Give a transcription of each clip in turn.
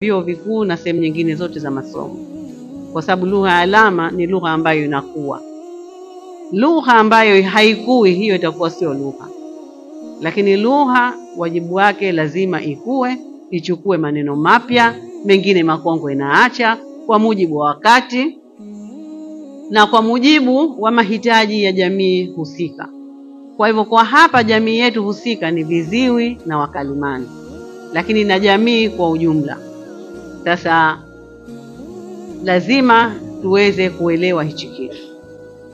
Vyuo vikuu na sehemu nyingine zote za masomo, kwa sababu lugha ya alama ni lugha ambayo inakuwa. Lugha ambayo haikui, hiyo itakuwa sio lugha. Lakini lugha wajibu wake lazima ikue, ichukue maneno mapya, mengine makongwe inaacha, kwa mujibu wa wakati na kwa mujibu wa mahitaji ya jamii husika. Kwa hivyo kwa hapa jamii yetu husika ni viziwi na wakalimani, lakini na jamii kwa ujumla. Sasa lazima tuweze kuelewa hichi kitu.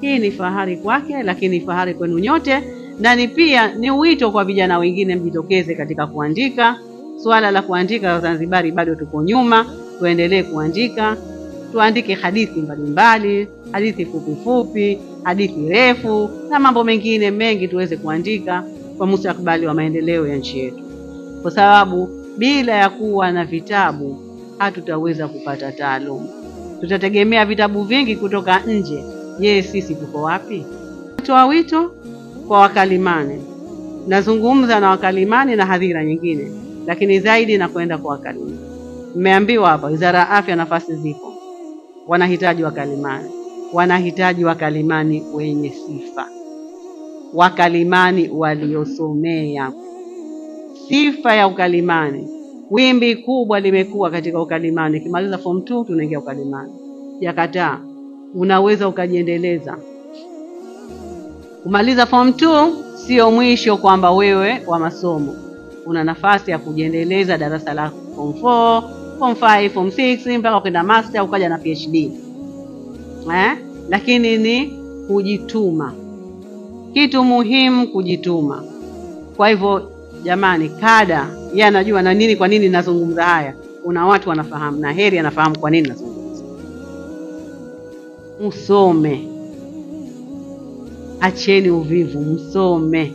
Hii ni fahari kwake, lakini fahari kwenu nyote, na ni pia ni wito kwa vijana wengine mjitokeze katika kuandika. Swala la kuandika Wazanzibari bado tuko nyuma, tuendelee kuandika. Tuandike hadithi mbalimbali, hadithi fupi fupi, hadithi refu na mambo mengine mengi tuweze kuandika kwa mustakabali wa maendeleo ya nchi yetu. Kwa sababu bila ya kuwa na vitabu hatutaweza kupata taaluma. Tutategemea vitabu vingi kutoka nje. Je, sisi tuko wapi? Natoa wito kwa wakalimani. Nazungumza na wakalimani na hadhira nyingine, lakini zaidi na kwenda kwa wakalimani. Mmeambiwa hapa Wizara ya Afya nafasi zipo. Wanahitaji wakalimani. Wanahitaji wakalimani wenye sifa. Wakalimani waliosomea. Sifa ya ukalimani. Wimbi kubwa limekuwa katika ukalimani. Kimaliza form 2 tunaingia ukalimani. Yakataa. Unaweza ukajiendeleza. Kumaliza form 2 sio mwisho kwamba wewe wa masomo. Una nafasi ya kujiendeleza darasa la form 4, form 5, form 6 mpaka ukaenda master ukaja na PhD. Lakini ni kujituma. Kitu muhimu kujituma. Kwa hivyo jamani, kada yeye anajua na nini, kwa nini nazungumza haya. Kuna watu wanafahamu na heri anafahamu kwa nini nazungumza. Msome. Acheni uvivu, msome.